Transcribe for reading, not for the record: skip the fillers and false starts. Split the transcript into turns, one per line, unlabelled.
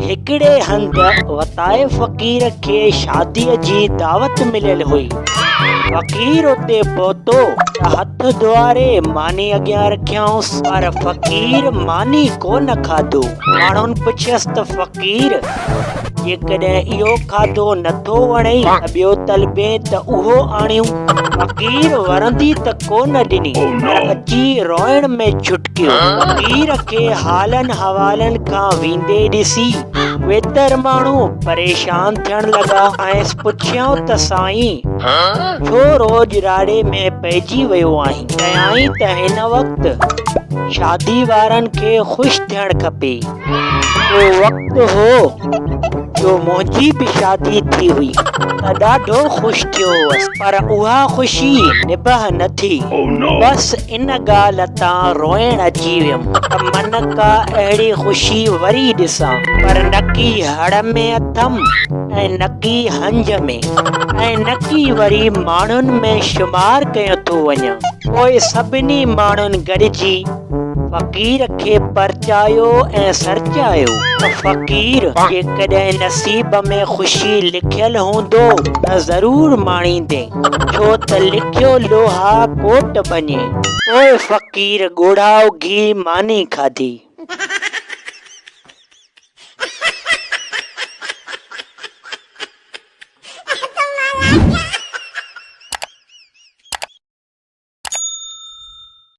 هڪڙي هنڌ وتائي فقير کي شاديء جي دعوت مليل هئي. فقير اتي پهتو ته هٿ ڌوئاري ماني اڳيان رکيائونس، پر فقير ماني ڪو نه کاڌو. ماڻهن پڇيس ته فقير! جيڪڏهن اهو کاڌو نه ٿو وڻئي ته ٻيو طلبين ته اهو آڻيون. فقير ورندي ته ڪو نه ڏني پر اچي روئڻ ۾ ڇٽڪيو. فقير کي حالن حوالن کان ويندي ڏسي ويتر ماڻهو پريشان ٿيڻ لڳا کانئس پڇيائون ته سائين! ڇو روڄ راڙي ۾ پئجي ويو آهين؟ چيائين ته هن وقت شادي وارن کي خوش ٿيڻ کپي. ڪو وقت هو جو منهنجي به شادي ٿي هئي ته ڏاڍو خوش ٿيو هوس پر اها خوشي نبهه نه ٿي. بس ان ڳالهه تان روئڻ اچي ويم ته من ڪا اهڙي خوشي وري ڏسان پر نڪي هڙ ۾ اٿم ۽ نڪي هنج ۾ ۽ نڪي وري ماڻهن ۾ شمار ڪيو ٿو وڃان. پوء سڀني ماڻهن گڏجي فقير کي پرچايو ۽ سرچايو ته فقير جيڪڏهن نصيب ۾ خوشي لکيل هوندو ته ضرور ماڻيندين، ڇو ته لکيو لوها ڪوٽ ڀڃي. پوء فقير ڳوڙها اگهي ماني کاڌي.